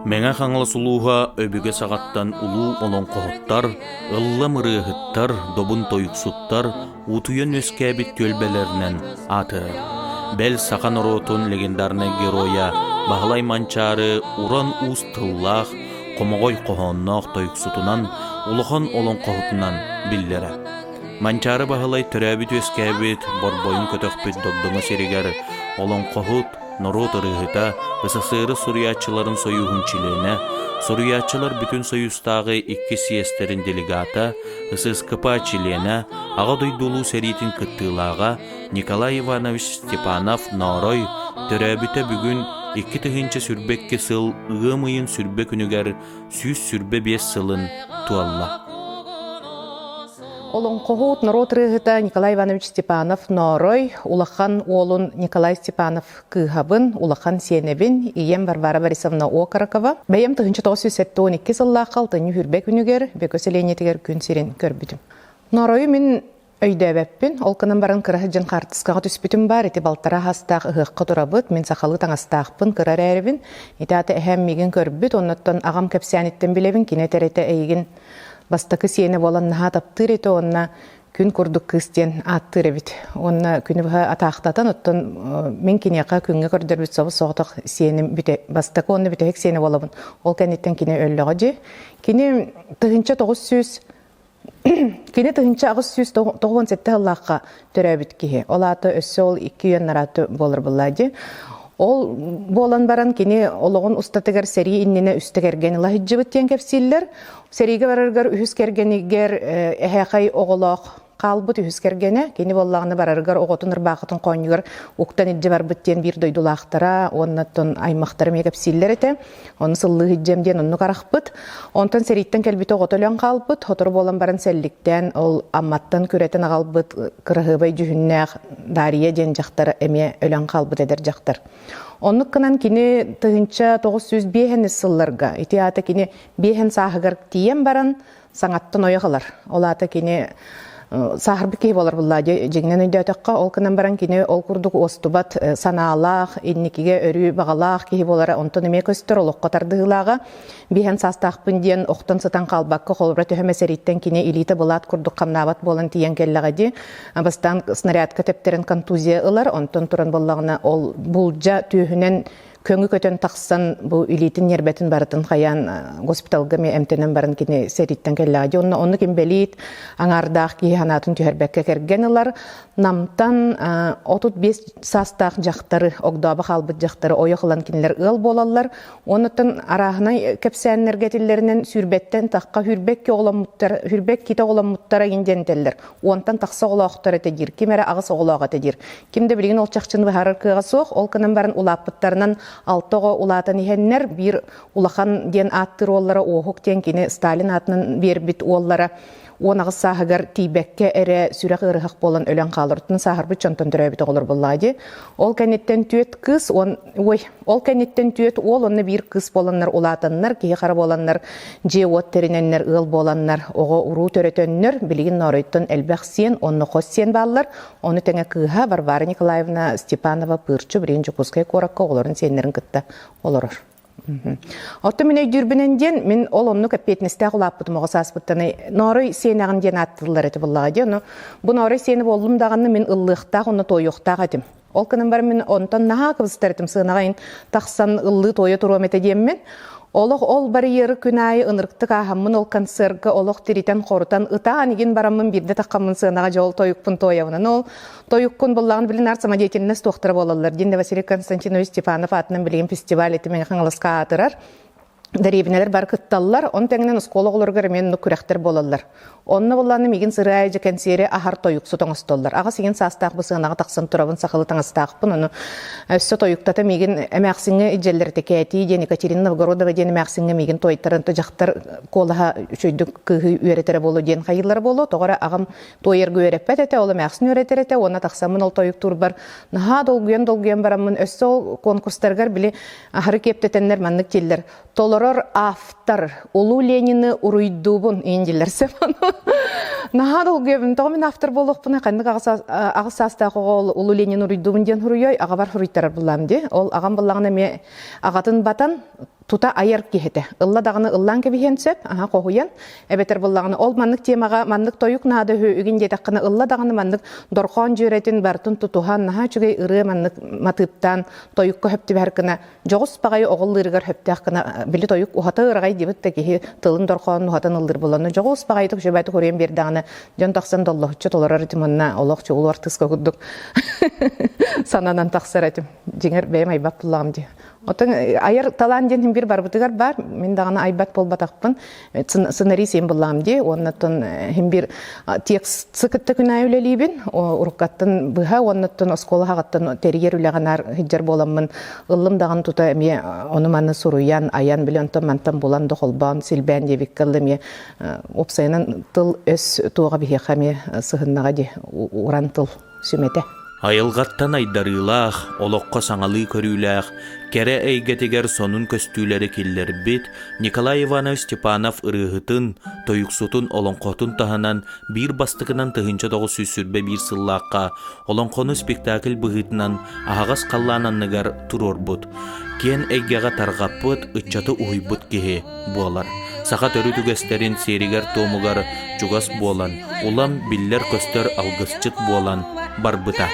Мэҥэ Хаҥалас улууһа өбүгэ саҕаттан улуу олоҥхоһуттар, ыллам ырыаһыттар, добун тойуксуттар утуйан үөскээбит түөлбэлэринэн аатырар. Бэл саха норуотун легендарнай геройа Баһылай Манчаары уран уус тыллаах, хомоҕой хоһоонноох тойуксутунан, улахан олоҥхоһутунан биллэрэ. Манчаары Баһылай төрөөбүт-үөскээбит, борбойун көтөхпүт Догдоҥо сиригэр олоҥхоһут, норуот ырыаһыта, СССР суруйааччыларын сойууһун чилиэнэ, суруйааччылар Бүтүн Союзтааҕы иккис съезтэрин делегата, ССКП чилиэнэ, Аҕа дойду Улуу сэриитин кыттыылааҕа Николай Иванович Степанов-Ноорой төрөөбүтэ бүгүн 2022 сыл ыам ыйын сүрбэ күнүгэр 125 сылын туолла. Олоҥхоһут норуот ырыаһыта Николай Иванович Степанов-Ноорой улахан уолун Николай Степанов кыыһабын, улахан сиэнэбин, ийэм Варвара Борисовна Окорокова. Бэйэм 1972 сыллаахха алтынньы хүрбэ күнүгэр Бөкө сэлиэнньэтигэр күн сирин көрбүтүм. Нооройу мин өйдөөбөппүн, ол гынан баран кыра сылдьан хаартыскаҕа түспүтүм баар, ити балтараа хастаах ыһыахха турабыт, мин сахалыы таҥастаахпын, кыра эрээрибин. Ити аата эһээм миигин көрбүт, оннуттан аҕам кэпсээниттэн билэбин, кини этэр этэ эйигин бастакы сиэнэ буолан наһаа таптыыр этэ уонна күн курдук кыыс диэн ааттыыр эбит. Уонна күнү быһа атаахтатан, оттон мин киниэхэ күҥҥэ көрдөрбүт собус соҕотох сиэним бүтэ бастакы уонна бүтэһик сиэнэ буолабын. Ол кэнниттэн кини өллөҕө дии. Кини 1900 Кини 1897 сыллаахха төрөөбүт киһи. Ол аата өссө ол икки үйэн нарааты буолар буолла дии. Ол буолан баран кини олоҕун устатыгар сэрии иннинэ үстэ кэргэн ыла сылдьыбыт диэн кэпсииллэр. Сэриигэ барарыгар үһүс кэргэнигэр эһээхэй оҕолоох хаалбыт үһүс кэргэнэ. Кини буоллаҕына барарыгар оҕотун ырбаахытын хоонньугар уктан илдьэ барбыт диэн биир дойдулаахтара уонна оттон аймахтара эмиэ кэпсииллэр этэ. Ону сыллыы сылдьыам диэн оннук арахпыт. Онтон сэрииттэн кэлбит оҕото өлөн хаалбыт. Сотору буолан баран сэлликтээн ол Амматтан күрэтэн аҕалбыт кыраһыабай дьүһүннээх Дария диэн дьахтар эмиэ өлөн хаалбыт эдэр дьахтар. Оннук гынан кини 1905 сылларга ити аата кини биэһэн сааһыгар тиийэн баран саҥаттан ойох ылар. Ол аата кини сааһырбыт киһи буолар буллаа дьиҥинэн өйдөөтөххө, ол гынан баран кини ол курдук уостубат санаалаах, инникигэ өрүү баҕалаах киһи буолара онтон эмиэ көстөр олоххо тардыһыылааҕа. Биһэн саастаахпын диэн охтон сытан хаалбакка холобура төһө сэрииттэн кини илиитэ былаат курдук хамнаабат буолан тиийэн кэллэҕэ дии. Бастаан снарядка тэптэрэн контузия ылар, онтон туран буоллаҕына ол булдьа түөһүнэн көҥү көтөн тахсан бу илиитин ньиэрбэтин барытын хайаан госпиталга эмиэ эмтэнэн баран кини сэрииттэн кэллэҕэ дии онно оннук инбэлиит аҥаардаах киһи санаатын түһэрбэккэ кэргэн ылар Намтан 35 саастаах дьахтары огдообо хаалбыт дьахтары ойох ылан кинилэр ыал буолаллар оннуттан арааһынай кэпсээннэргэ этиллэринэн сүүрбэттэн тахха хүрбэкки оҕоломмуттар хүрбэккитэ оҕоломмуттара иҥин диэн этэллэр уонтан тахса оҕолоохтор этэ диир ким эрэ аҕыс оҕолоох этэ диир Ким да билигин ол чахчыны быһаарар кыаҕа суох. Ол гынан баран улааппыттарынан алта оҕо улаатан иһэннэр биир улахан диэн ааттыыр уоллара Уоһук диэн кини Сталин аатынан биэрбит уоллара 18 сааһыгар тиийбэккэ эрэ сүрэх ыарыһах буолан өлөн хаалар. Сааһырбыт дьонтон төрөөбүт оҕолор буоллаҕа дии. Ол кэнниттэн түөрт кыыс уон ой ол кэнниттэн түөрт уол онно биир кыыс буоланнар улаатаннар киһи хара буоланнар дьиэ-уот тэринэннэр ыал буоланнар оҕо уруу төрөтөннөр билигин Нооройтон элбэх сиэн онно хос сиэн бааллар Ону тэҥэ кыыһа Варвара Николаевна Степанова Пырчу билигин Дьокуускай куоракка оҕолорун сиэннэрин кытта олорор. Оттон мин өйдүүрбүнэн диэн, мин ол оннук эппиэтинэстээх улааппытым оҕо сааспыттан Ноорой сиэнэҕин диэн ааттыыллар этэ буоллаҕа дии. Ону бу Ноорой сиэнэ буоллум даҕаны мин ыллыахтаах уонна туойуохтаах этим. Ол гынан баран мин онтон наһаа кыбыстар этим сыанаҕа тахсан ыллыы туойа туруом этэ диэммин. Олох ол барьеры күн аайы ынырыктык ааһаммын ол концерга олох тиритэн-хорутан ытаан игин бараммын биирдэ таххаммын сыанаҕа дьэ ол тойукпун туойабын. Ол тойуккун буллаҕын билин аар самодеятельность туохтара буолаллар диэн Василий Константинович Степанов аатынан билигин фестиваль ити Мэҥэ Хаҥаласка аатырар. Дэриэбинэлэр бары кытталлар, он тэҥинэн оскуола оҕолоругар эмиэ оннук күрэхтэр буолаллар. Онно буоллаҕына миигин сырыа дьэ кэнсиэри аһар тойуксут оҥостоллор. Аҕыс игин саастаах бу сыанаҕа тахсан турабын сахалы таҥастаахпын, ону өссө тойуктата миигин эмээхсиҥҥэ илдьэллэр кээтии диэн Екатерина Новгородова диэн эмээхсиҥҥэ миигин туойтаран то дьахтар куолаһа үчүгэйдик кыыһы үөрэтэрэ буолуо диэн хайыыллара буолуо. Тоҕо эрэ аҕам туойарга үөрэппэт этэ, ол эмээхсин үөрэтэр этэ уонна тахсаммын ол тойуктуурбар наһаа долгуйан-долгуйан бараммын өссө ол конкурстарыгар били аһары киэптэтэннэр маннык дииллэр толорор автор Улуу Ленины уруйдуубун иин дииллэр сөп наһаа долгуйабын тоҕо мин автор буолуохпунай ханнык аҕыс саастаах оҕо Улуу Ленин уруйдуубун диэн суруйуой аҕабар суруйтарар буллаам дии ол аҕам буллаҕына эмиэ аҕатын батан. Тута айар киһи этэ. Ылла даҕаны ыллаан кэбиһиэн сөп, аһа хоһуйан, эбэтэр буллаҕына ол маннык темаҕа маннык тойук наада үһү үгүн диэтэххинэ ылла даҕаны маннык дорхоон дьүөрэтин барытын тутуһан наһаа үчүгэй ырыа маннык матыыптаан тойукка хөп түбэһэр гына дьоҕус баҕайы оҕо ыллыырыгар хөптөөх гына били тойук уһата ыраҕай диэбит да киһи тылын дорхоонун уһатан ыллыыр буоллаҕына дьоҕус баҕайытык үчүгэйдик уруйан биэрдэҕинэ дьон тахсан доллоһуччу толорор этим уонна олох чугул артыыска курдук сананан тахсар этим дьиҥэр бэйэм айбат буоллаҕым дии. Оттон айар талаан диэн бир барбытыгар бар, мин даҕаны айбат буолбатахпын, сценарий син буллаам дии, уоннаттан хим бир текст кытта күн аайы үлэлиибин, уруккаттан быһа, уоннаттан оскуола хаҕаттан тэрийэр үлэҕэ сылдьар буоламмын, ыллым даҕаны тута эмиэ ону-маны суруйан, айан, били онтон мантан булан да холбоон, силбээн диэбиккэ ылла эмиэ уопсайынан тыл-өс туоҕа биһиэхэ эмиэ сыһыннаҕа дии, уран тыл сүмэтэ. Айылҕаттан айдарыылаах, олоххо саҥалыы көрүүлээх, кэрэ эйгэтигэр сонун көстүүлэри киллэрбит Николай Иванович Степанов ырыаһытын, тойуксутун олоҥхотун таһынан биир бастакынан 1921 сыллаахха олоҥхону спектакль быһыытынан аһаҕас халлаан анныгар туруорбут, киэн эйгэҕэ тарҕаппыт, ыччаты уһуйбут киһи буолар. Саха төрүт үгэстэрин сиэригэр-туомугар чугас буолан, улам биллэр-көстөр алгысчыт буолан барбыта.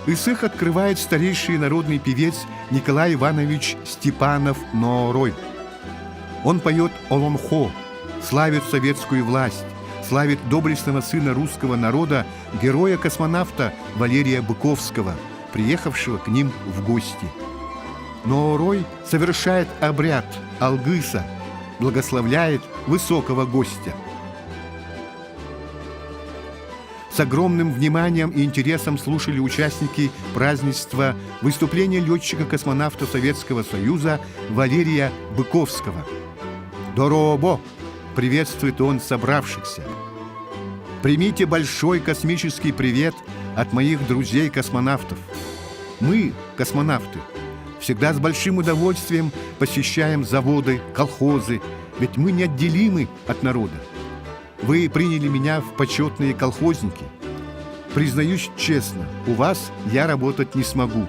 Ысых открывает старейший народный певец Николай Иванович Степанов-Ноорой. Он поет Олонхо, славит советскую власть, славит доблестного сына русского народа, героя-космонавта Валерия Быковского, приехавшего к ним в гости. Ноорой совершает обряд Алгыса, благословляет высокого гостя. С огромным вниманием и интересом слушали участники празднества выступление летчика-космонавта Советского Союза Валерия Быковского. «Дорообо!» – приветствует он собравшихся. Примите большой космический привет от моих друзей-космонавтов. Мы, космонавты, всегда с большим удовольствием посещаем заводы, колхозы, ведь мы неотделимы от народа. Вы приняли меня в почетные колхозники. Признаюсь честно, у вас я работать не смогу.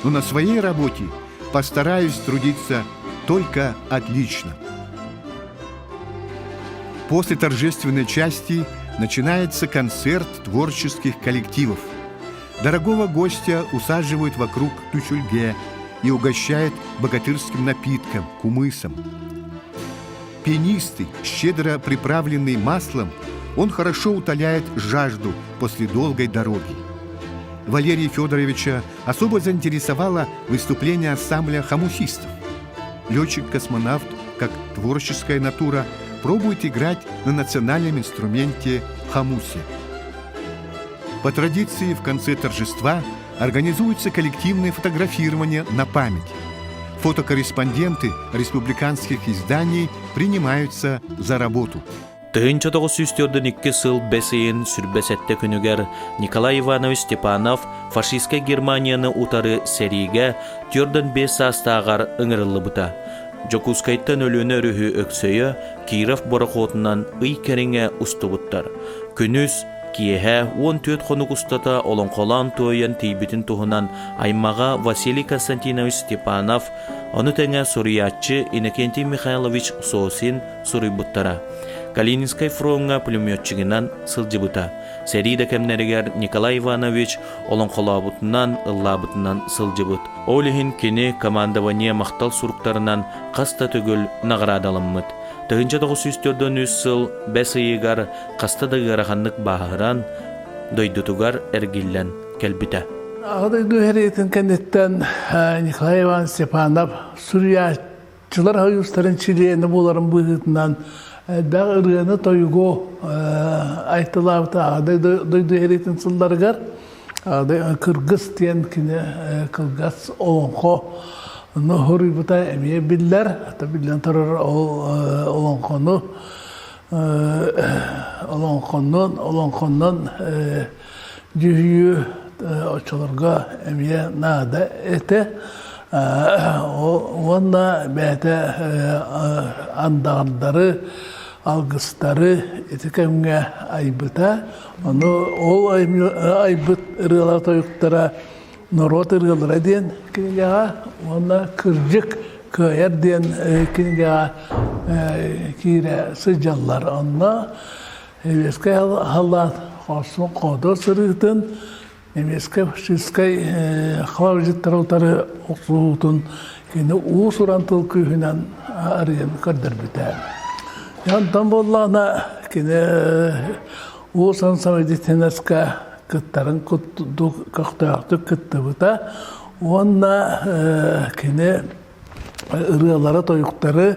Но на своей работе постараюсь трудиться только отлично. После торжественной части начинается концерт творческих коллективов. Дорогого гостя усаживают вокруг тучульге и угощают богатырским напитком, кумысом. Пенистый, щедро приправленный маслом, он хорошо утоляет жажду после долгой дороги. Валерия Федоровича особо заинтересовало выступление ансамбля хамусистов. Летчик-космонавт, как творческая натура, пробует играть на национальном инструменте хамусе. По традиции в конце торжества организуется коллективное фотографирование на память. Фотокорреспонденты республиканских изданий принимаются за работу. 1942 сыл бэс ыйын сүрбэ сэттэ күнүгэр Николай Иванович Степанов фашистскай Германияны утары сэриигэ 45 саастааҕар ыҥырыллыбыта. Дьокуускайтан Өлүөнэ өрүһү өксөйө Киров борохуотунан ый кэриҥэ устубуттар. Күнүс, киэһэ 14 хонук устата олоҥхолоон туойан тиийбитин туһунан аймаҕа Василий Константинович Степанов, ону тэҥэ суруйааччы Иннокентий Михайлович Сосин суруйбуттара. Калининскай фроҥҥа пулеметчигынан сылдьыбыта. Сэрии да кэмнэригэр Николай Иванович олоҥхолообутунан, ыллаабытынан сылдьыбыт. Ол иһин кини командование махтал суруктарынан хас да төгүл наҕараадаламмыт. 1943 сыл бэс ыйыгар хаста да ыараханнык бааһыран, дойдутугар эргиллэн кэлбитэ. Аҕа дойду сэриитин кэнниттэн Николай Иванович Степанов суруйааччылар союзтарын чилиэнэ буоларын быһыытынан элбэх ырыаны-тойугу айтылаабыта Аҕа дойду сэриитин сылларыгар Кыргыс диэн кини кылгас олоҥхо суруйбута эмиэ биллэр. Биллэн турар ол олоҥхону олоҥхоннон олоҥхоннон дьүһүйүү оччолорго эмиэ наада этэ. Уонна бэйэтэ андаҕардары, алгыстары ити кэмҥэ айбыта. Ону ол айбыт ырыалар тойуктара норуот ырыалара диэн кинигэҕэ уонна кырдьык кыайар диэн кинигэҕэ киирэ сылдьаллар. Онно Сэбиэскэй халлаан хорсун хоодуот сырыытын, немецкэй фашистскай халабдьыттары утары охсуһуутун кини уус-уран тыл күүһүнэн арыйан көрдөрбүтэ. Онтон буоллаҕына кини уус-уран самодеятельноска кыттарын курдук көхтөөхтүк кыттыбыта уонна кини ырыалары, тойуктары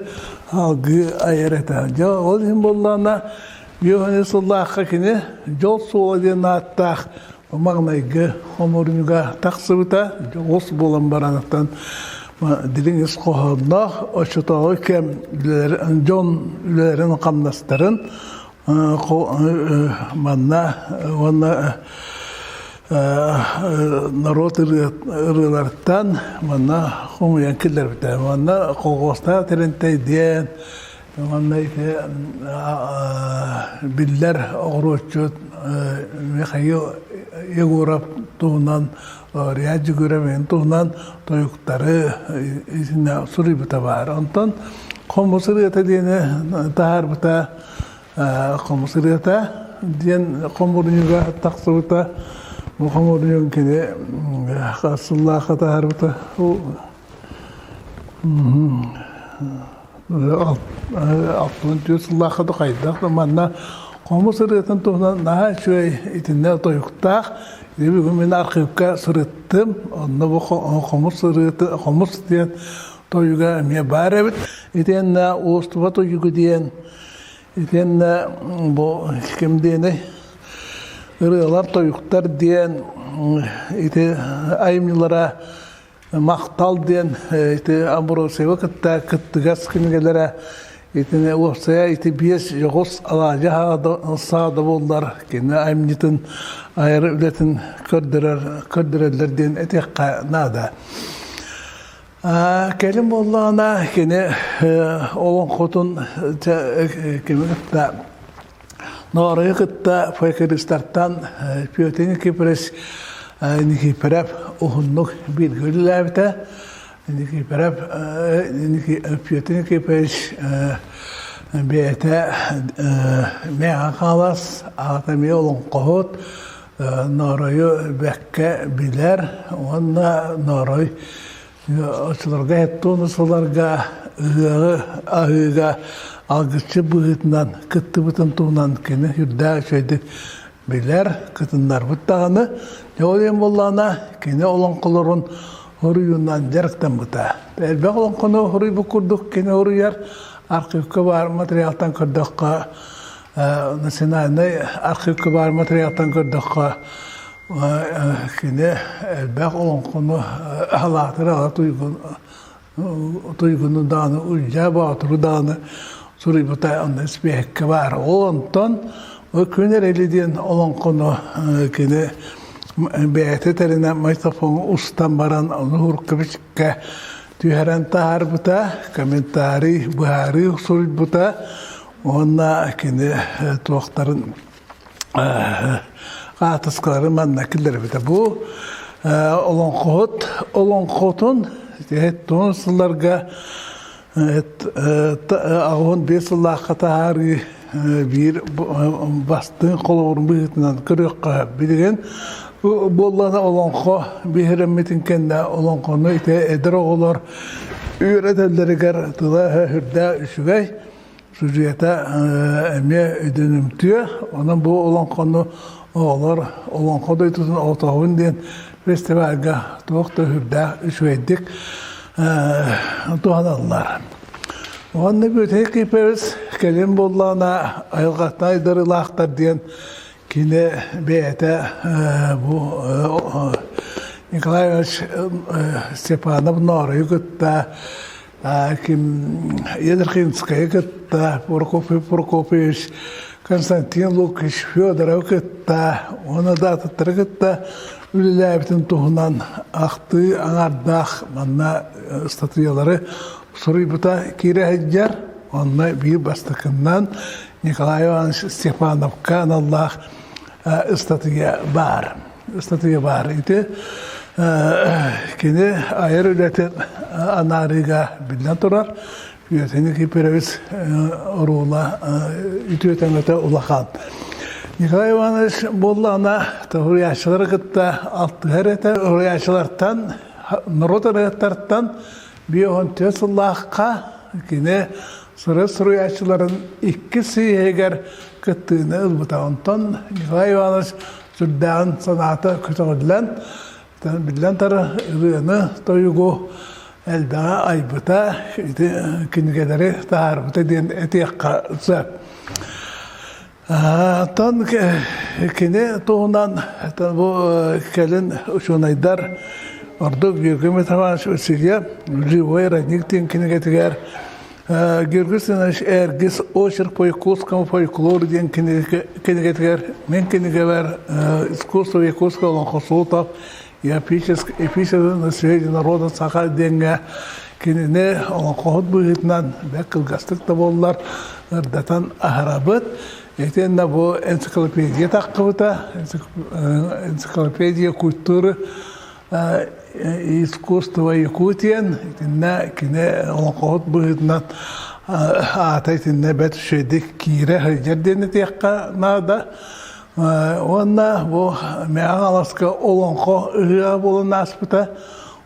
алгыы айар этэ. Дьэ, ол иһин буоллаҕына, Үөһэни сыллаахха кини Дьол суола диэн ааттаах маҥнайгы хомуурунньуга тахсыбыта. Дьоҕус буолан бараныттан дириҥ ис хоһоонноох оччотооҕу кэм дьон үлэлэрин хамнастарын манна уонна норуот ырыаларыттан манна хомуйан киллэрбитэ. Манна колхуостаах тэрилтэ диэн манна ити биллэр оҕуруотчут Михаил Егоров туһунан Риад Дьүгүрэбин туһунан тойуктары итиннэ суруйбута баар. Онтон хомус ырыата диэни таһаарбыта хомус ырыата диэн хомуурунньуга тахсыбыта. Бу хомуурунньугун кини хас сыллаахха таһаарбыта. 64 сыллаахха да хайдах да манна хомус ырыатын туһунан наһаа үчүгэй итиннэ тойуктаах. Бүгүн мин архивка сырыттым. Онно бу хомус ырыаты хомус диэн тойуга эмиэ баар эбит. Итиэннэ уостуба тойугу диэн Итиэннэ бу ким диэний ырыалар, тойуктар диэн ити айымньылара Махтал диэн ити Амбросиевы кытта кыттыгас кинигэлэрэ итини уопсайа ити биэс дьоҕус алаадьы саада буоллар кини айымньытын айар үлэтин көрдөрөр көрдөрөллөр диэн этиэххэ наада. Кэлин буоллаҕына кини олоҥхотун кими кытта Нооройу кытта фольклористартан Петр Никифорович Никифоров уһуннук бииргэ үлэлээбитэ. Никифоров Петр Никифорович бэйэтэ Мэҥэ Хаҥалас аҕата эмиэ олоҥхоһут, Нооройу бэккэ билэр уонна Ноорой оччолорго һэттуону сылларга ыһыаҕы аһыыга алгысчыт быһыытынан кыттыбытын туһунан кини сүрдээх үчүгэйдик билэр, кытыннарбыт даҕаны. Дьэ ол иһин буоллаҕына кини олоҥхолорун хоруйунан дьарыктаммыта. Элбэх олоҥхону хоруйбут курдук кини хоруйар архивка баар материалтан көрдөххө национальнай архивка баар материалтан көрдөххө кини элбэх олоҥхону алаатыр ала туйгуну даҕаны Улдьаа Боотуру даҕаны суруйбута онно испиэһэккэ баар. Ол онтон Күн эрэли диэн олоҥхону кини бэйэтэ тэринэн магнитофоҥҥа устан баран ону Уркабичка түһэрэн таһаарбыта, комментарий, быһаарыы суруйбута Уонна кини туохтарын хаартыскаларын манна киллэрбитэ. Бу олоҥхоһут олоҥхотун туон сылларга 85 сыллаахха таһаарыы биир бастыҥ холобурун быһыытынан көрүөххэ билигин буоллаҕына олоҥхо биһирэммитин кэннэ олоҥхону ити эдэр оҕолор үөрэтэллэригэр тыла-өһө сүрдээх үчүгэй Судьуйата эмиэ өйдөнүмтүө. Онон бу олоҥхону оҕолор Олоҥхо дойдутун оҕотоҕун диэн фестивальга туох да сүрдээх үчүгэйдик туһаналлар. Уонна Бүөтэй Кипович кэлин буоллаҕына айылҕаттан айдарыылаахтар диэн кини бэйэтэ бу Николай Иванович Степанов Нооройу кытта ким Едрхинскайы кытта, Прокопий Прокопьевич, Константин Лукич Федоровы кытта, уонна да атыттары кытта үлэлээбитин туһунан ахтыы аҥардаах манна ыстатыйалары суруйбута киирэ сылдьар. Онно биир бастакыннан Николай Иванович Степановка аналлаах ыстатыйа баар. Ыстатыйа баар. Ити. Кини айар үлэтин анаарыыга биллэн турар, Петр Никифорович оруола үтүө-өҥөтө улахан. Николай Иванович буоллаҕына суруйааччылары кытта алтыһар этэ. Суруйааччылартан, норуот ырыаһыттартан 54 сыллаахха кини сыры суруйааччыларын иккис сийиһигэр кыттыыны ылбыта. Онтон Николай Иванович сүрдээҕин санаата көтөҕүллэн, биллэн турар, ырыаны, тойугу элбэҕи айбыта, ити кинигэлэри таһаарбыта диэн этиэххэ сөп. Оттон кини туһунан бу кэлин учуонайдар ордук Георгий Митрофанович Васильев «Живой родник» диэн кинигэтигэр Георгий Семенович Эргис «Очерк по якутскому фольклору» диэн кинигэтигэр мин кинигэбэр «Искусство якутского олоҥхосутов и эпическое наследие народа саха» диэҥҥэ кинини олоҥхоһут быһыытынан бэрт кылгастык да буоллар ырдатан аһарабыт. Итиэннэ бу энциклопедия таххыбыта, энциклопедия культуры искусство Якутиен итиннэ кини олоҥхоһут быһыытынан аата итиннэ бэрт үчүгэйдик киирэ сылдьар диэн этиэххэ наада. Уонна бу Мэҥэ Хаҥаласка олоҥхо ыһыаҕа буолан ааспыта.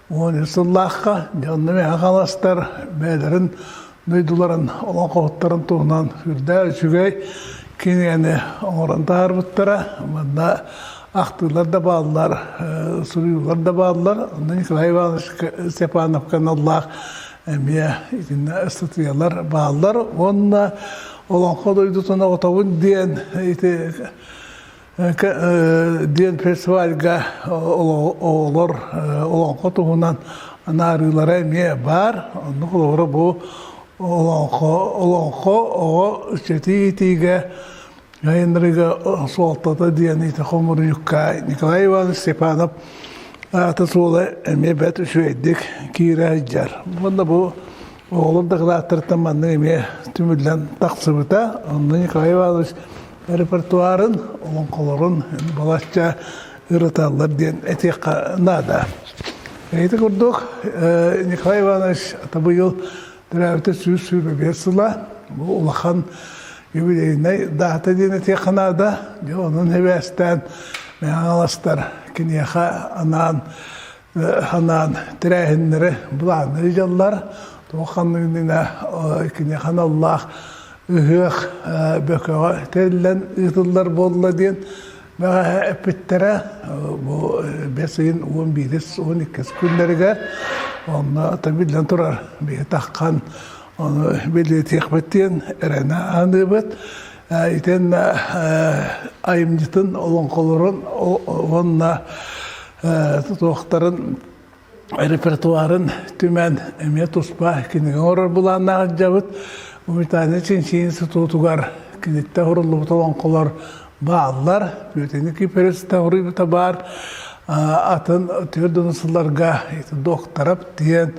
13 сыллаахха дьэ онно Мэҥэ Хаҥаластар бэйэлэрин дойдуларын олоҥхоһуттарын туһунан сүрдээх үчүгэй кинигэни оҥорон таһаарбыттара. Манна ахтыылар да бааллар, суруйуулар да бааллар. Онно Николай Иванович Степановка аналлаах эмиэ итиннэ ыстатыйалар бааллар. Уонна Олоҥхо дойдутун оҕотобун диэн ити диэн фестивальга оҕолор олоҥхо туһунан анаарыылара эмиэ баар. Оннук холобура бу олоҥхо олоҥхо оҕо ыччаты иитиигэ айаннарыга суолтата диэн ити хомуруйукка Николай Иванович Степанов аата суола эмиэ бэрт үчүгэйдик киирэ сылдьар. Уонна бу оҕолор дакылааттарыттан маннык эмиэ түмүллэн тахсыбыта. Онно Николай Иванович репертуарын, олоҥхолорун балачча ырыталлар диэн этиэххэ наада. Ити курдук Николай Иванович быйыл төрөөбүтэ 125 сыла. Бу улахан юбилейнай даата диэн этиэххэ наада. Дьэ онон сибээстээн Мэҥэ Хаҥаластар киниэхэ анаан анаан тэрээһиннэри былаанныы дьаллар. Туох ханнык иннинэ киниэхэ аналлаах ыһыах бөкөҕө тэриллэн ыытыллар буолла диэн бэҕэһээ эппиттэрэ. Бу бэс ыйын 11-ис, 12-ис күннэригэр онно биллэн турар биһи таххан ону бэлиэтиэхпит диэн эрэнэ аныыбыт. Итиэннэ айымньытын, олоҥхолорун уонна туохтарын репертуарын түмэн эмиэ туспа кинигэ оҥорор былааннаах дьабыт. Гуманитарнай чинчийии институтугар киниттэн уһуруллубут олоҥхолор бааллар. Петр Никифорович уруйбута баар. Атын түөрт сылларга докторов диэн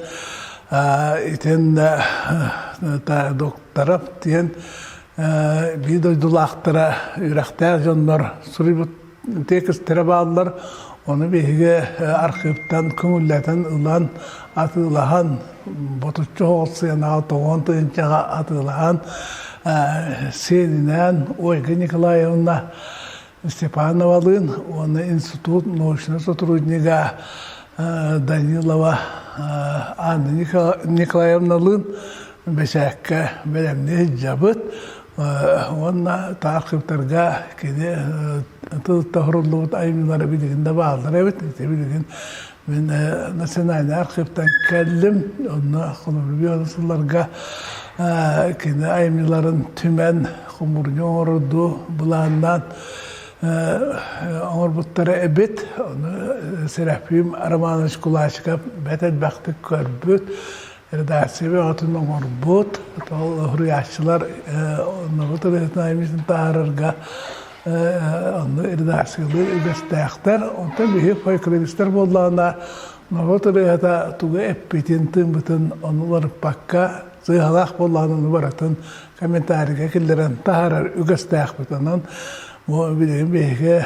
итин докторов диэн биир дойдулаахтара үрэхтээх дьоннор суруйбут тиэкистэрэ бааллар. Ону биһиги архыыптан көҥүллэтэн ылан, атыылаһан, ботуччу соҕус сыанаҕа тоҕон тыһыынчаҕа атыылаһан, сиэнинээн Ольга Николаевна Степановалыын уонна институт научнай сотруднига Данилова Анна Николаевналыын бэчээккэ бэлэмнии сылдьабыт. Уонна архивтарга кини тыл тоһоруллубут айымньылара билигин да бааллар эбит. Ити билигин мин национальнай архивтан кэллим. Онно холобур сылларга кини айымньыларын түмэн хомурньу оҥорордуу былааннаан оҥорбуттара эбит. Ону Серафим Романович Кулачиков бэрт элбэхтик көрбүт. Редакция бөҕөтүн оҥорбут, ол суруйааччылар норуот ырыаһытын айымньытын таһаарарга онно редакциялыыр үгэстээхтэр. Онтон биһиги фольклористар буоллаҕына норуот ырыаһыта тугу эппитин, тыыммытын ону уларыппакка, сыыһалаах буоллаҕына ону барытын комментарийга киллэрэн таһаарар үгэстээхпит. Онон бу билигин биһиги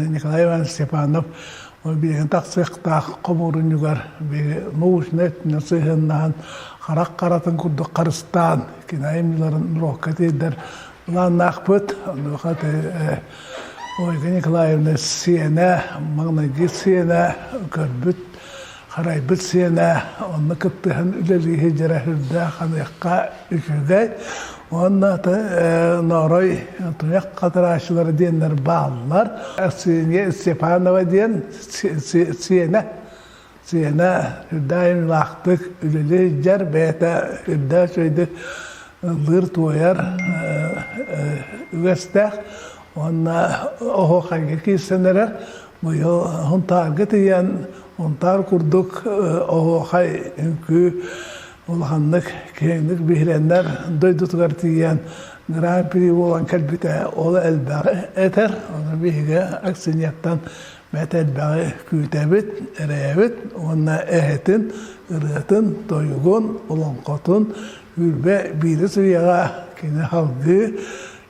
Николай Иванович Степанов. Билигин тахсыахтаах хомуурунньугар научнай өттүнэн сыһыаннаһан, харах харатын курдук харыстаан, кини айымньыларын норуокка тиэрдэр былааннаахпыт. Онуоха Ольга Николаевна сиэнэ, маҥнайгы сиэнэ көрбүт, харайбыт сиэнэ, онно кыттыһан үлэлии сылдьара сүрдээх аныахха үчүгэй. Уонна Ноорой туйах хатарааччылара диэннэр бааллар. Аксинья Степанова диэн сиэнэ сиэнэ үрдээх айымньылаахтык үлэлии сылдьар, бэйэтэ үрдээх үчүгэйдик ыллыыр-туойар үгэстээх уонна оһуохайга киирсэн эрэр. Быйыл Һунтаарга тиийэн Һунтаар курдук оһуохай үҥкүү улаханнык киэҥник биһирэннэр дойдутугар тиийэн гран-при буолан кэлбитэ ол элбэҕи этэр. Ону биһиги акционертан бэрт элбэҕи күүтэбит, эрэйэбит уонна эһэтин ырыатын, тойугун, олоҥхотун 21 үйэҕэ кини салгыы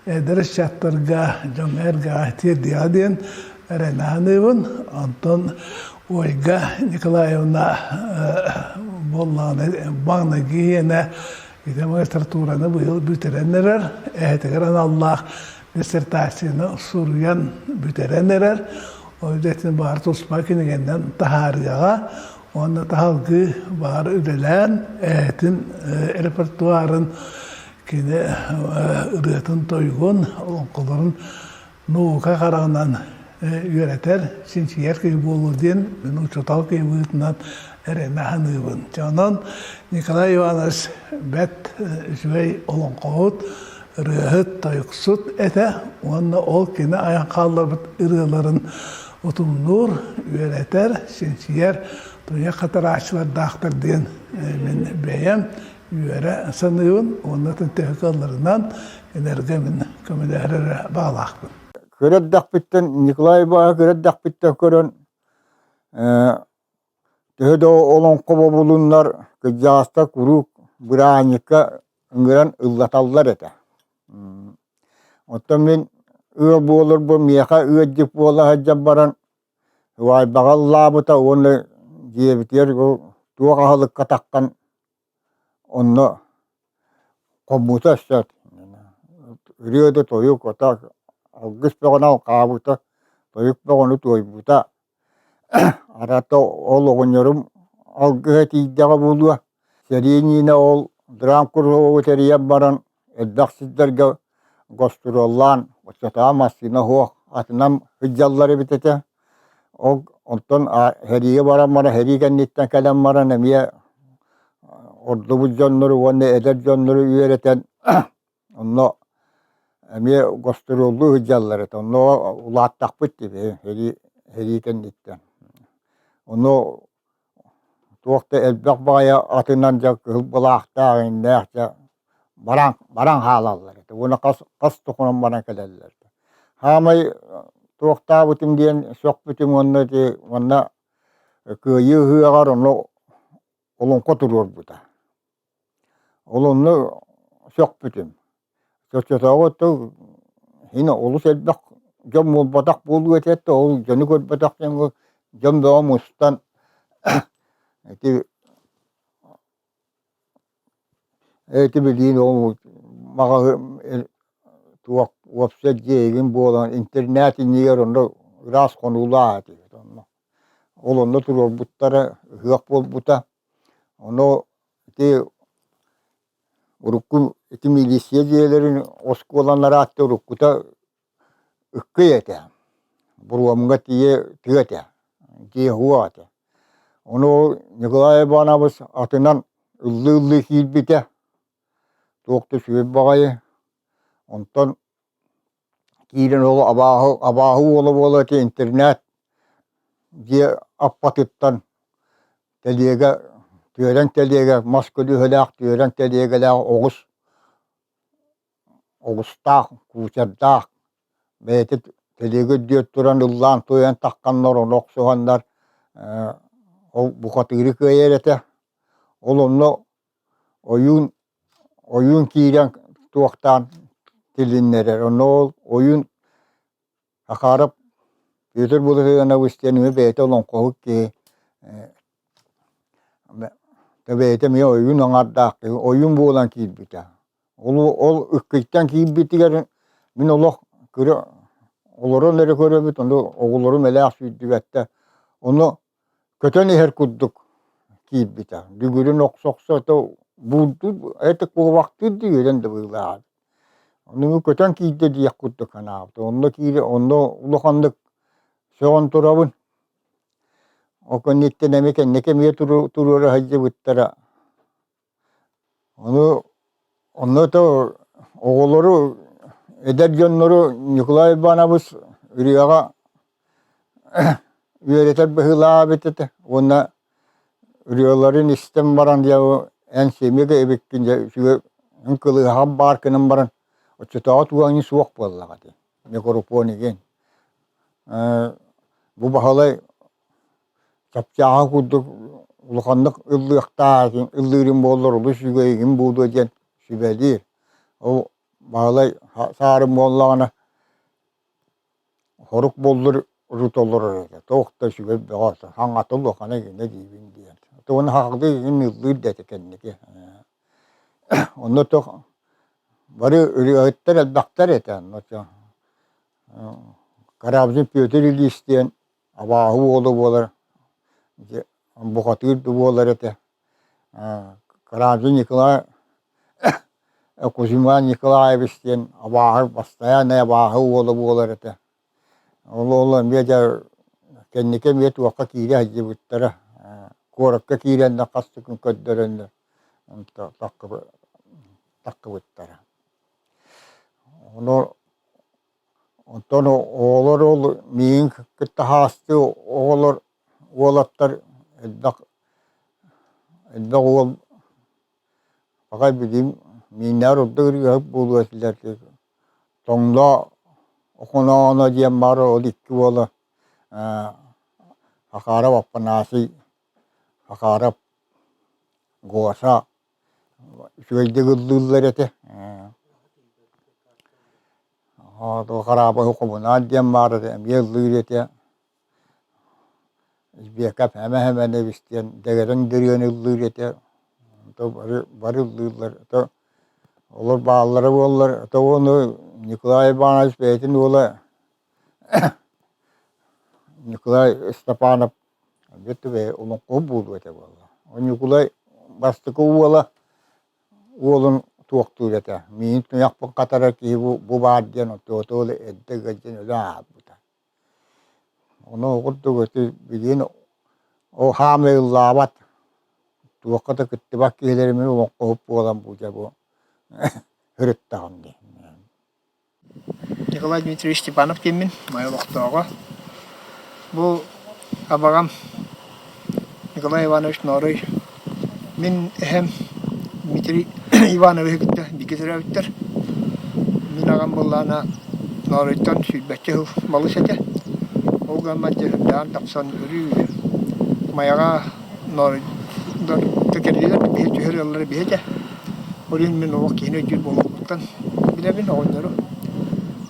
эдэр ыччаттарга, дьоҥҥо-эргэҕэ тиэрдиэҕэ диэн эрэнэ саныыбын. Онтон Ольга Николаевна буоллаҕына маҥнайгы иһиэнэ ити магистратураны быйыл бүтэрэн эрэр, эһэтигэр аналлаах диссертацияны суруйан бүтэрэн эрэр. Ол үлэтин баҕар туспа кинигэннэн таһаарыаҕа уонна таһалгыы баҕар үлэлээн эһэтин репертуарын кини ырыатын-тойугун, олоҥхолорун наука хараҕынан үөрэтэр, чинчийэр киһи буолуо диэн мин учуутал киһи быһыытынан эрэнэ саныыбын. Онон Николай Иванович бэрт үчүгэй олоҥхоһут, ырыаһыт, тойуксут этэ уонна ол кини айан хаалларбыт ырыаларын утумнуур, үөрэтэр, чинчийэр туйах хатарааччылардаахтар диэн мин бэйэм үөрэ саныыбын уонна төһө кыалларынан энерго мин көмөлөһөр эрэ баҕалаахпын. Кыра эрдэхпиттэн Николай Иванович кыра эрдэхпиттэн көрөн төһө да олоҥхо бобулуннар кырдьаҕастар куруук бырааһынньыкка ыҥыран ыллаталлар этэ. Оттон мин ыал буоларбын миэхэ ыалдьыт буола сылдьан баран Убаайбаҕа ыллаабыта уонна дьиэбитигэр туох аһылыкка таххан Онно хоммута өссө ырыа да тойук ото алгыс бөҕөнү алҕаабыта, тойук бөҕөнү туойбута. Арата ол оҕонньорум алгыһа тиийдэҕэ буолуо. Сэрии иннинэ ол драмкуруһуогу тэрийэн баран элбэх сирдэргэ гостуруоллаан, оччотооҕу массыына суох, атынан сылдьаллар эбит этэ. Ол онтон сэриигэ баран баран, сэрии кэнниттэн кэлэн баран эмиэ ордубут дьоннору уонна эдэр дьоннору үөрэтэн онно эмиэ гостуруоллуу сылдьаллар этэ. Онно улааттахпыт дии сэрии сэрии кэнниттэн. Ону туох да элбэх баҕайы атынан дьэ кыһыл былаахтаах иҥнээх дьэ баран баран хаалаллар этэ уонна хас хас тохунан баран кэлэллэр этэ. Хаамай туохтаабытым диэн сөхпүтүм уонна ити уонна Кыайыы ыһыаҕар ону олоҥхо туруорбута. Ол онно сөхпүтүм. Оччотооҕу тыл иһин олус элбэх дьон буолбатах буолуо этэ да ол дьону көрбөтөх дьоҥҥо дьон бөҕө мустан ити Ити билигин ол маҕаһыын туох уопсай дьиэ буолан интернат иннигэр онно ыраас хонуулаах этибит онно. Ол онно туруорбуттара ыһыах буолбута. Ону ити урукку ити милиция дьиэлэрин оскуолалара аатта уруккута ыккый этэ, буруомҥа тиийэ тыа этэ, дьиэ уох этэ. Ону ол Николай Иванович атынан ыллыы-ыллыы киирбитэ, туох да үчүгэй баҕайы. Онтон киирэн ол абааһы абааһы уола буола ити интернат дьиэ аппатыттан тэлиэгэ түөрэн тэлиэгэ мас көлүөһэлээх түөрэн тэлиэгэлээх оҕус оҕустаах, куучардаах, бэйэтэ тэлиэгэ үрдүгэр туран ыллаан-туойан тахханнар, ону охсуһаннар ол бухатыыры кыайар этэ. Ол онно ойуун ойуун киирэн туохтаан тилиннэрэр. Онно ол ойуун Хахаарап. Петр Былатыанович диэн эмиэ бэйэтэ олоҥхоһут киһи бэйэтэ эмиэ ойуун аҥардаах киһи ойуун буолан киирбитэ. Ол ол ыккыйтан киирбитигэр мин олох кыра олорон эрэ көрөбүт, ону оҕолорум элээх сүүрдүбэттэр. Ону көтөн иһэр курдук киирбитэ. Дүгүрүн охсо-охсо буурдуур это куобахтыыр дии үөрэн да быылааҕа. Ону көтөн киирдэ диэх курдук санаабыта. Онно киирэ онно улаханнык сөҕөн турабын. Ол кэнниттэн эмиэ кэнники эмиэ туруора сылдьыбыттара. Ону онно то оҕолору, эдэр дьоннору Ньукулай Иванович ырыаҕа үөрэтэр быһыылаах эбит этэ уонна ырыаларын истэн баран дьэ эн семьяга эбиккин дьэ үчүгэй эн кылыһаҕын баар гынан баран оччотооҕу туоҥ суох буоллаҕа дии микрофон игин бу Баһылай чапчааҕы курдук улаханнык ыллыахтаах ыллыырым буоллар олус үчүгэйигин буолуо диэн сүбэлиир. Ол Баһылай саарым буоллаҕына хорук буоллар урут олорор этэ туох да үчүгэй бөҕө хаҥата улахана игинэ диибин диэн. Тугун хаҕдыы игин ыллыыр да этэ кэнники. Онно туох бары ырыаһыттар элбэхтэр этэ онно Карамзин Петр Ильич диэн абааһы уола буолар, бухатыыр да буолар этэ. Карамзин Николай Кузьма Николаевич диэн абааһы бастайааннай абааһы уола буолар этэ. Ол уол эмиэ дьэ кэнники эмиэ туохха киирэ сылдьыбыттара. Куоракка киирэннэр хас да күн көрдөрөннөр таххыбыттара. Ону Онтон оҕолор ол миигин кытта хаастыы оҕолор уолаттар элбэх элбэх уол баҕай билим мииннээр ордук ырыаһыт буолуо этилэр Тоҥлоо Охонооно диэн баар ол икки уола Хахаров Афанасий Хахаров Гоша Үчүгэйдик ыллыыллар этэ. Хараабаһы хомунаан диэн баар этэ, эмиэ ыллыыр этэ. Избиэкэп эмэ-эмэнэбис диэн дэгэрэҥ дырыаны ыллыыр этэ. Бары, бары ыллыыллар. Олор бааллара буоллар, то ону Николай Иванович бэйэтин уола Николай Степанов Бүттүбэ олоҥхоһут буолуо этэ буолла. Ньукулай бастакы уола уолун туохтуур этэ. Миин туйахпын хатарар киһи бу, бу баар диэн отуоту эрдэ ыалдьан өлө ааспыта. Ону курдук ити билигин ол хаамай ыллаабат, туохха да кыттыбат киһилэрим олоҥхоһут буолан бу дьэ бу ырыттаҕым дии. Николай Дмитриевич Степанов диэммин, Майа олохтооҕо. Бу абаҕам Николай Иванович Ноорой мин эһэм Дмитрий Ивановиһы кытта бииргэ төрөөбүттэр. Мин аҕам буоллаҕына Нооройтон сүүрбэччэ сыл балыс этэ. Ол гынан баран дьэ сүрдээҕин тапсан өрүү Майаҕа Нооройдор кэллилэр, биһи түһэр ыаллара биһи этэ. Ол иһин мин олох киһини өйдүүр буолуохпуттан билэбин оҕонньору.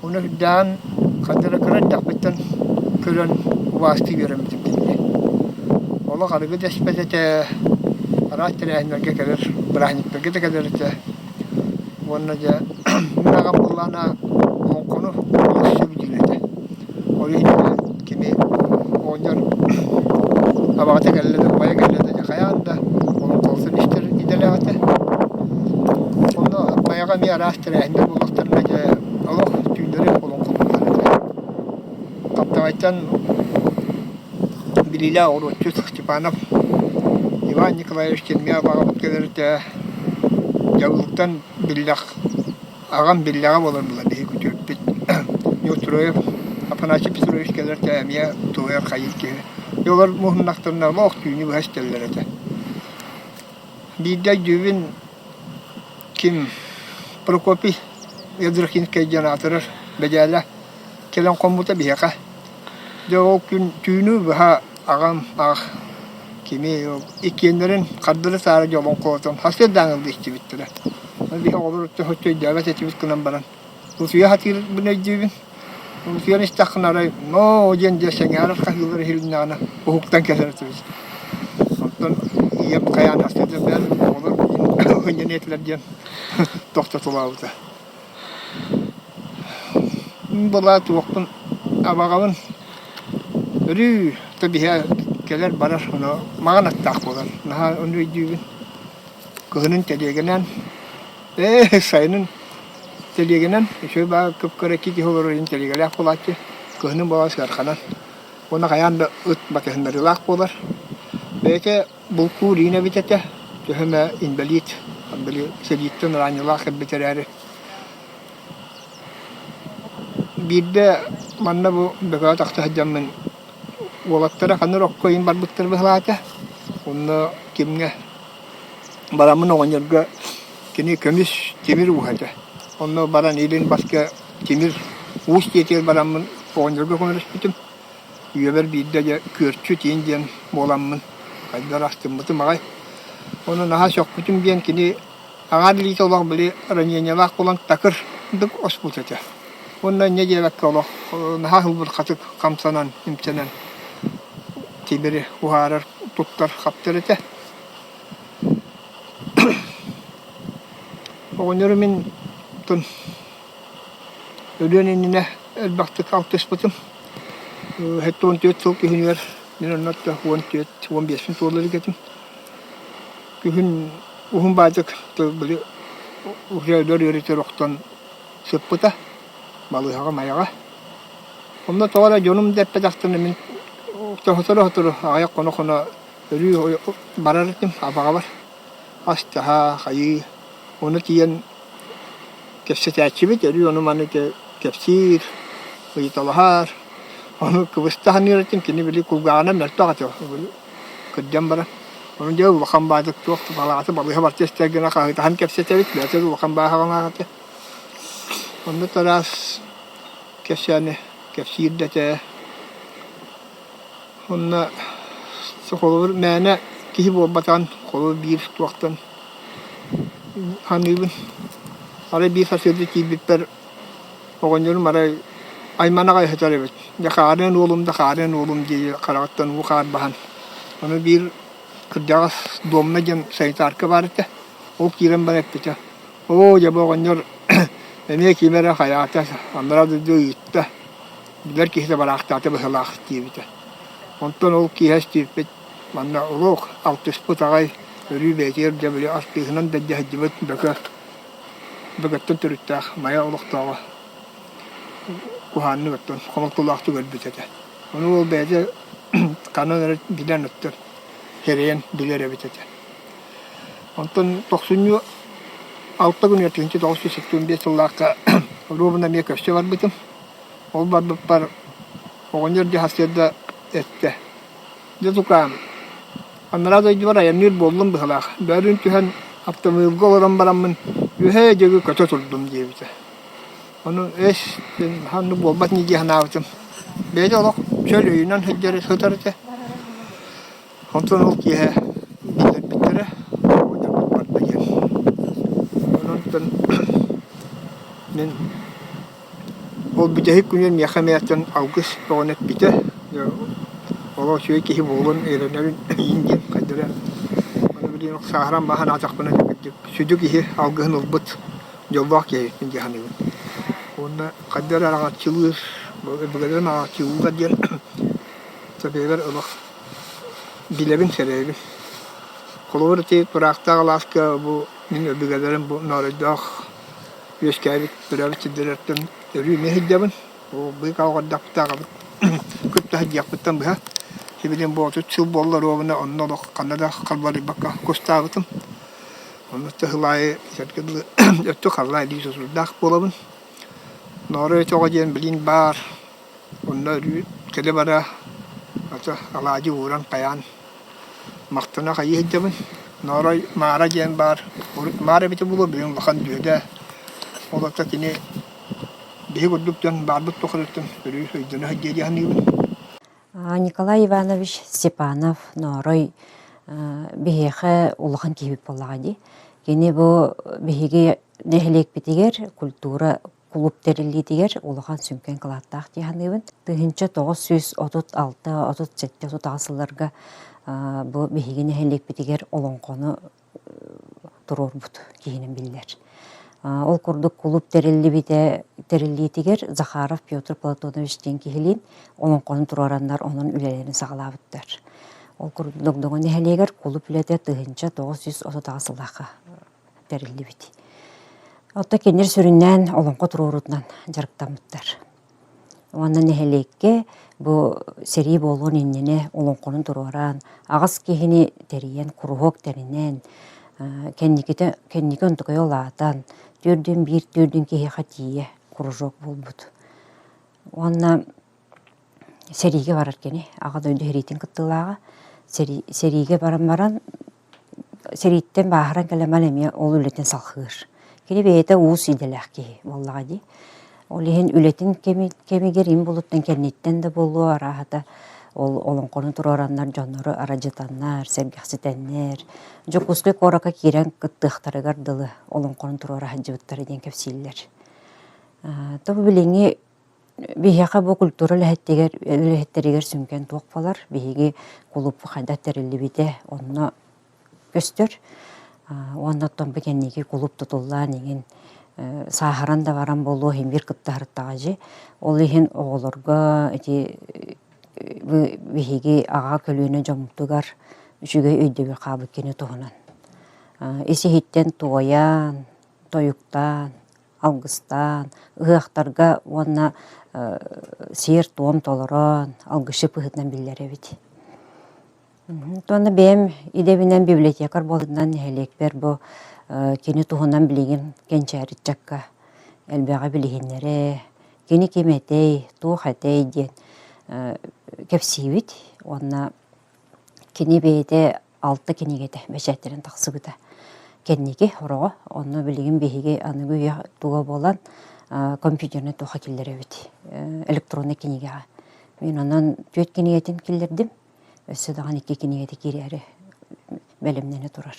Ону үрдээн ханна эрэ кыра эрдэхпиттэн көрөн убаастыы үөрэммитим кинини. Олох арыгы да испэт этэ, араас тэрээһиннэргэ кэлэр, бырааһынньыктарга да кэлэр этэ. Уонна дьэ мин аҕам буоллаҕына олоҥхону олус сөбүлүүр этэ. Ол иһин кини оҕонньор абаҕата кэллэ да, убайа кэллэ да дьэ хайаан да олоҥхоһутун истэр идэлээх этэ. Онно Майаҕа эмиэ араас тэрээһиннэр буолуохтарына дьэ олох түүннэри олоҥхолууллар этэ. Хаптаҕайтан билиилээх оҕуруотчут Степанов Иван Николаевич диэн эмиэ абаҕабыт кэлэр этэ. Дьабылыктан биллэх Аҕам биллэҕэ буолан була биһиги күтүөппүт Неустроев Афанасий Петрович кэлэр да эмиэ туойар хайыыр киһи. Олор муһуннахтарына олох түүнү быһа истэллэр этэ. Биирдэ өйдүүбүн ким Прокопий Ядрихинскай диэн аатырар бэдьээлэ кэлэн хоммута биһиэхэ. Дьэ ол күн түүнү быһа аҕам аах кими иккиэннэрин хардары-саары дьолоҥхоотон сарсыардааҥы ылла истибиттэрэ. Биһи оҕолор соччо өйдөөбөт этибит гынан баран утуйа сатыырбын өйдүүбүн. Утуйан истэххинэ арай ноо диэн дьэ сэҥээрэр хаһыылар иһилиннэҕинэ уһуктан кэлэр этибит. Онтон ийэм хайаан тахсыыта бэл оҕолор ынньан этилэр диэн тохтотулаабыта. Была туохпун абаҕабын өрүү тэбиһэ кэлэр барар ону маҕан аттаах буолар наһаа ону өйдүүбүн. Кыһынын тэлиэгэнэн ээ сайынын тэлиэгэнэн үчүгэй баар кып-кыра икки киһи олорор иһин тэлиэгэлээх буолааччы кыһынын буолан сыарханан уонна хайаан да ыт батыһыннарыылаах буолар. Бэйэтэ булкуур иин эбит этэ төһө эмэ инбэлиит били сэрииттэн араанньылаах кэлбит эрээри Биирдэ манна бу Бөкөҕө тахса сылдьаммын уолаттара ханна эрэ окко иһин барбыттар быһыылаата. Онно кимҥэ бараммын оҕонньорго кини көмүс тимир ууһа этэ. Онно баран илин баска тимир уус дьиэтигэр бараммын оҕонньорго көмөлөспүтүм. Үйэбэр биирдэ дьэ күөрчү тиин диэн буоламмын хайдах астыммытым аҕай. Ону наһаа сөхпүтүм диэн кини Аҥаар илиитэ олох били ранениелаах буолан такырдык оспут этэ. Уонна инньэ диэбэккэ олох наһаа ылбырхатык хамсанан, имсэнэн тимири уһаарар, туттар, хаптар этэ. Оҕонньору мин тун өлүөн иннинэ элбэхтик алтыспытым. 74 сыл күһүнүгэр мин онно 14, 15 туола илик этим. Күһүн уһун баадьык били уже өлөр үөрэтэр охтон сыппыта балыыһаҕа майаҕа. Онно тоҕо эрэ дьонум да эппэтэхтэринэ мин сотору-сотору аҕыйах хоно-хоно өрүү барар этим абаҕабар. Ас-таһа, хайыы. Ону тиийэн кэпсэтээччибит өрүү ону-маны кэпсиир, ыйыталаһар. Ону кыбыста саныыр этим, кини били кулгааҕынан мөлтөх этэ. Кырдьан баран, ону дьэ улахан баадык туох балаҕата балыыһа барча истэр гына хаһыытаһан кэпсэтэбит, бэйэтэ да улахан бааһаҕалаах этэ. Онно тараас кэпсээни кэпсиир да этэ. Онно холобур мээнэ киһи буолбатаҕын холобур биир туохтан саныыбын. Арай биир сарсыарда киирбиппэр Оҕонньорум арай аймана аҕай сытар эбит. Дьэ хаарыан уолум да хаарыан уолум дии хараҕыттан уу хаар баһан. Ону биир кырдьаҕас Домна диэн санитарка баар этэ. Ол киирэн баран эппитэ: «Оо, дьэ бу оҕонньор эмиэ ким эрэ хайаата, анараа дойду ыытта, билэр киһитэ бараахтаата быһыылаах» диэбитэ. Онтон ол киэһэ истибиппит манна олох алтыспыт аҕай өрүү бэйэтигэр дьэ били артыыһынан да илдьэ сылдьыбыт бөкө Бөгөттөн төрүттээх Майа олохтооҕо куһааннык оттон хомолтолоохтук өлбүт этэ. Ону уол бэйэтэ ханан эрэ билэн оттон сэрэйэн билэр эбит этэ. Онтон тохсунньу алта күнүгэр 1975 сыллаахха оруобуна эмиэ көрсө барбытым. Ол барбыппар оҕонньор дьэ сарсыарда эттэ: Дьэ тукаам, анараа дойдубар айанныыр буоллум быһыылаах, бөөлүүн түһэн автомобильга олорон бараммын үөһээ диэки көтө турдум диэбитэ. Ону эс ханнык буолбат ини дии санаабытым. Бэйэтэ олох чөл өйүнэн сылдьар сытар этэ. Онтон ол киэһэ биллэрбиттэрэ, оҕонньорбут барда диэн. Онон мин Ол бүтэһик күнүн миэхэ эмээхтэн алгыс бөҕөнү эппитэ. Олох үчүгэй киһи буолуон эрэнэбин иин диэн хайдах эрэ аны билигин сааһыран баһан аатахпына кырдьык сүдү киһи алгыһын ылбыт дьоллоох киһи эбиппин дии саныыбын. Уонна хайдах эрэ араҥаччылыыр, өбүгэлэрим араҥаччылыыллар диэн сэбиэбэр олох билэбин, сэрэйэбин. Холобур ити Тураахтаах алааска бу мин өбүгэлэрим бу Нооройдоох үөскээбит, төрөөбүт сирдэртэн өрүү эмиэ сылдьабын. Ол быыкаа оҕордохпутааҕабыт кытта сылдьыахпыттан быһа. Сибилин бу 30 сыл буолла оруобуна онно олох ханна да халбарыйбакка кустаабытым. Онно сыл аайы сэргэ дылы өттү халлаа илии сусурдаах буолабын. Ноорой өтөҕө диэн билин баар. Онно өрүү кэлэ-бара ата алаадьы ууран хайаан Махтана хайыы сылдьабын. Ноорой Маара диэн баар. Урут Маара эбитэ буолуо, билигин улахан дүөдэ. Ол оттон кини биһи курдук дьон баарбыт тухарыттан өрүү өйдөнө сылдьыа дии саныыбын. Николай Иванович Степанов Ноорой биһиэхэ улахан киһибит буоллаҕа дии. Кини бу биһиги нэһилиэкпитигэр культура Кулууп тэриллиитигэр улахан сүҥкэн кылааттаах дии саныыбын. 1936, 37, 38 сылларга бу биһиги нэһилиэкпитигэр олоҥхону туруорбут киһинэн биллэр. Ол курдук кулууп тэриллибитэ тэриллиитигэр Захаров Петр Платонович диэн киһилиин олоҥхону туруораннар онон үлэлэрин саҕалаабыттар. Ол курдук Догдоҥо нэһилиэгэр кулууп үлэтэ 1938 сыллаахха тэриллибит. Оттон кинилэр сүрүннээн олоҥхо туруоруутунан дьарыктаммыттар. Уонна нэһилиэккэ бу сэрии буолуон иннинэ олоҥхону туруоран, аҕыс киһини тэрийэн, куруһуок тэринэн, кэнникитэ кэнники онтукайа улаатан, түөрдүн биир түөрдүн киһиэхэ тиийэ кружок буолбут. Уонна сэриигэ барар кини, Аҕа дойду сэриитин кыттыылааҕа. Сэриигэ баран баран Сэрииттэн бааһыран кэлэмэн эмиэ ол үлэтин салҕыыр. Кини бэйэтэ уус идэлээх киһи буоллаҕа дии. Ол иһин үлэтин кэмигэр им булуттан кэнниттэн да буолуо арааһата ол олоҥхону туруораннар дьоннору арадьытаннар, сэргэхситэннэр, Дьокуускай куоракка киирэн кыттыахтарыгар дылы олоҥхону туруора сылдьыбыттара диэн кэпсииллэр. То билиҥҥи Биһиэхэ бу культура үлэһиттигэр үлэһиттэригэр сүҥкэн туох буолар, биһиги кулууппут хайдах тэриллибитэ онно көстөр. Уонна оттон бу кэнники кулууп тутуллаан иҥин сааһыран да баран буолуо иһин биир кыттыһарыттаҕа дьи. Ол иһин оҕолорго ити биһиги аҕа көлүөнэ дьоммутугар үчүгэй өйдөбүл хаалбыт кини туһунан. Ис-иһиттэн туойан, тойуктаан, алгыстаан, ыһыахтарга уонна сиэр-туом толорон, алгысчыт быһыытынан биллэр эбит. Уонна бэйэм идэбинэн библиотекарь буоларынан нэһилиэкпэр бу кини туһунан билигин кэнчээри ыччакка элбэҕи билиһиннэрэ, кини ким этэй, туох этэй диэн кэпсиибит уонна кини бэйэтэ алта кинигэтэ бэчээттэнэн тахсыбыта. Кэнники ороҕо, онно билигин биһиги аныгы үйэ туга буолан компьютернай туохха киллэрэбит, электроннай кинигэҕэ. Мин онон түөрт кинигэтин киллэрдим, өссө даҕаны икки кинигэтэ киирээри бэлэмнэнэ турар.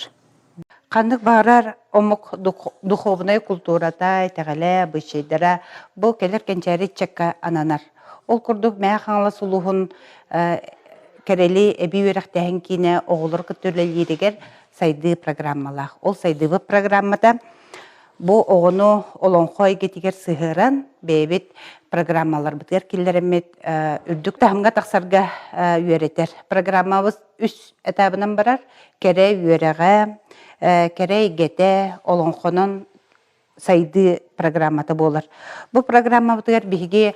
Ханнык баҕарар омук духовнай култуурата, итэҕэлэ, абыычайдара бу кэлэр кэнчээри ыччакка ананар. Ол курдук Мэҥэ Хаҥалас улууһун Кэрэли эбии үөрэхтээһин киинэ оҕолору кытта үлэлииригэр сайдыы программалаах. Ол сайдыыбыт программата бу оҕону олоҥхо эйгэтигэр сыһыаран бэйэбит программаларбытыгар киллэрэммит үрдүк таһымҥа тахсарга үөрэтэр. Программабыт үс этабынан барар. Кэрэ үөрэҕэ, кэрэ эйгэтэ, олоҥхонон сайдыы программата буолар. Бу программабытыгар биһиги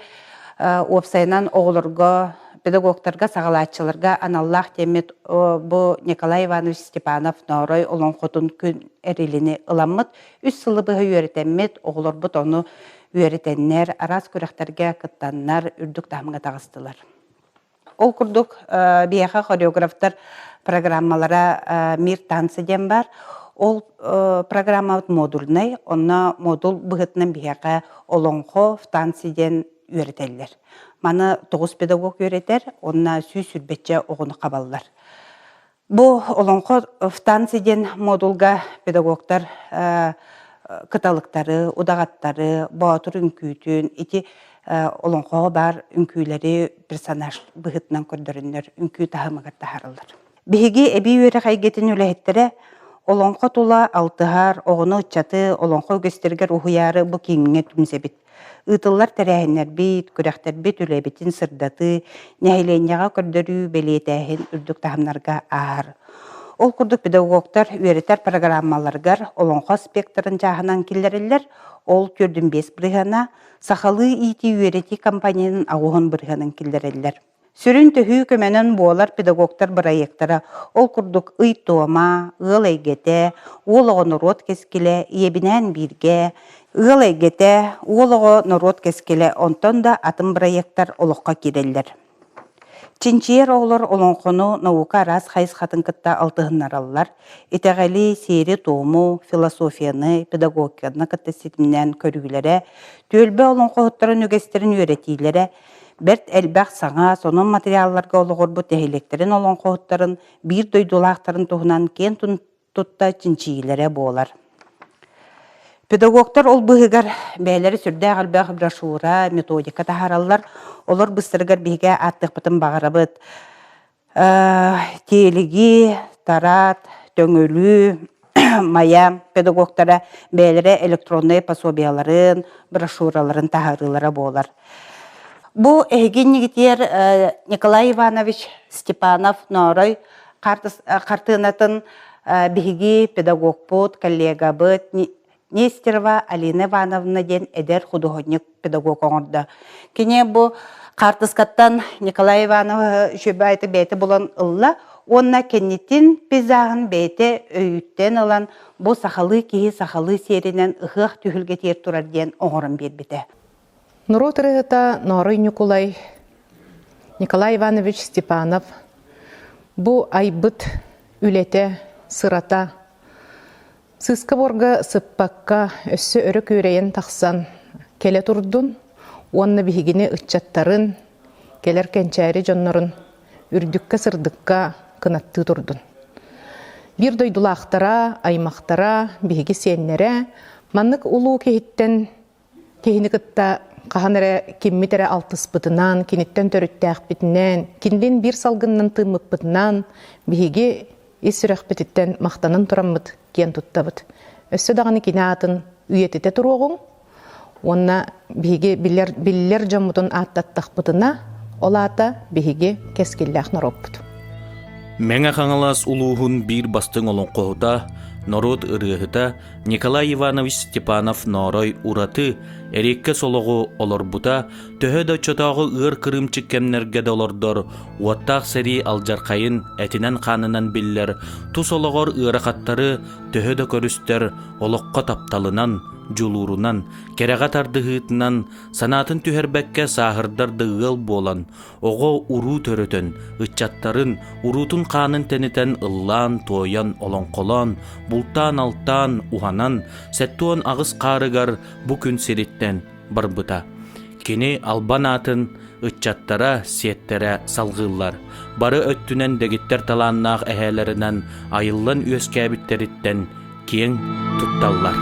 уопсайынан оҕолорго, педагогтарга, саҕалааччыларга аналлаах диэммит бу Николай Иванович Степанов Ноорой олоҥхотун күн эрилини ыламмыт, үс сылы быһа үөрэтэммит, оҕолорбут ону үөрэтэннэр, араас күрэхтэргэ кыттаннар үрдүк таһымҥа таҕыстылар. Ол курдук, биһиэхэ хореографтар программалара «Мир танца» диэн баар. Ол программабыт модульнай, онно модул быһыытынан биһиэхэ олоҥхо в танце диэн үөрэтэллэр. Маны тоҕус педагог үөрэтэр, онно 120 оҕону хабаллар. Бу олоҥхо в танце диэн модулга педагогтар кыталыктары, удаҕаттары, боотур үҥкүүтүн, ити олоҥхоҕо баар үҥкүүлэри персонаж быһыытынан көрдөрөннөр үҥкүү таһымыгар таһаараллар. Биһиги эбии үөрэх эйгэтин үлэһиттэрэ олоҥхо тула алтыһар, оҕону ыччаты олоҥхо үгэстэригэр уһуйаары бу кииҥҥэ түмсэбит. Ыытыллар тэрээһиннэрбит, күрэхтэрбит үлэбитин сырдатыы, нэһилиэнньэҕэ көрдөрүү, бэлиэтээһин үрдүк таһымнарга ааһар. Ол курдук педагогтар үөрэтэр программаларыгар олоҥхо спектрын чааһынан киллэрэллэр, ол 45 бырыһыана, сахалыы иитии-үөрэтии компоненын 80 бырыһыанын киллэрэллэр. Сүрүн төһүү көмөнөн буолар педагогтар бырайыактара, ол курдук Ый туома, Ыал эйгэтэ, Уол оҕо норуот кэскилэ, Ийэбинээн бииргэ, Ыал эйгэтэ, Уол оҕо норуот кэскилэ онтон да атын бырайыактар олоххо киирэллэр. Чинчийэр оҕолор олоҥхону наука араас хайысхатын кытта алтыһыннараллар, итэҕэли, сиэри-туому, философияны, педагогиканы кытта ситимнээн көрүүлэрэ, түөлбэ олоҥхоһуттарын үгэстэрин үөрэтиилэрэ, Бэрт элбэх саҥа, сонун материалларга олоҕурбут нэһилиэктэрин олоҥхоһуттарын, биир дойдулаахтарын туһунан киэн тутта чинчийиилэрэ буолар. Педагогтар ол быыһыгар бэйэлэрэ сүрдээх элбэх брошюра, методика таһаараллар. Олор быстарыгар биһиги ааттыахпытын баҕарабыт. Тиэлиги, Тарат, Төҥүлүү, Майа педагогтара бэйэлэрэ электроннай пособиеларын, брошюраларын таһаарыылара буолар. Бу эһиги иннигитигэр Николай Иванович Степанов-Ноорой хартыынатын биһиги педагогпут, коллегабыт Нестерова Алина Ивановна диэн эдэр худуоһунньук педагог оҥордо. Кини бу хаартыскаттан Николай Иванов үчүгэй бэйэтэ булан ылла уонна кэннитин пейзажын бэйэтэ өйүттэн ылан бу сахалыы киһи сахалыы сиэринэн ыһыах түһүлгэтигэр турар диэн оҥорон биэрбитэ. Норуот ырыаһыта Ноорой Ньукулай Николай Иванович Степанов бу айбыт үлэтэ, сырата сыыска-буорга сыппакка өссө өрө күөрэйэн тахсан кэлэ турдун уонна биһигини ыччаттарын, кэлэр кэнчээри дьоннорун үрдүккэ-сырдыкка кынаттыы турдун. Биир дойдулаахтара, аймахтара, биһиги сиэннэрэ маннык улуу киһиттэн киһини кытта хаһан эрэ киммит эрэ алтыспытынан, киниттэн төрүттээхпитинэн, кинилин биир салгынынан тыыммыппытынан биһиги ис сүрэхпититтэн махтанан тураммыт киэн туттабыт. Өссө даҕаны кини аатын үйэтитэ туруоҕуҥ уонна биһиги биллэр, биллэр дьоммутун ааттаттахпытына, ол аата биһиги кэскиллээх норуоппут. Мэҥэ Хаҥалас улууһун биир бастыҥ олоҥхоһута, норуот ырыаһыта Николай Иванович Степанов-Ноорой ураты, эриэккэс олоҕу олорбута, төһө да оччотооҕу ыар кырыымчык кэмнэргэ да олордор, уоттаах сэрии алдьархайын этинэн-хаанынан биллэр, тус олоҕор ыарахаттары төһө да көрүстэр, олоххо тапталынан, дьулуурунан, кэрэҕэ тардыһыытынан, санаатын түһэрбэккэ сааһырдар да ыал буолан, оҕо-уруу төрөтөн, ыччаттарын, уруутун-хаанын тэнитэн ыллаан-туойан, олоҥхолоон, бултаан-алтаан, уһанан, 78 хаарыгар бу күн сириттэн барбыта. Кини албан аатын ыччаттара, сиэттэрэ салҕыыллар. Бары өттүнэн дэгиттэр талааннаах эһээлэринэн айыллан үөскээбиттэриттэн киэҥ тутталлар.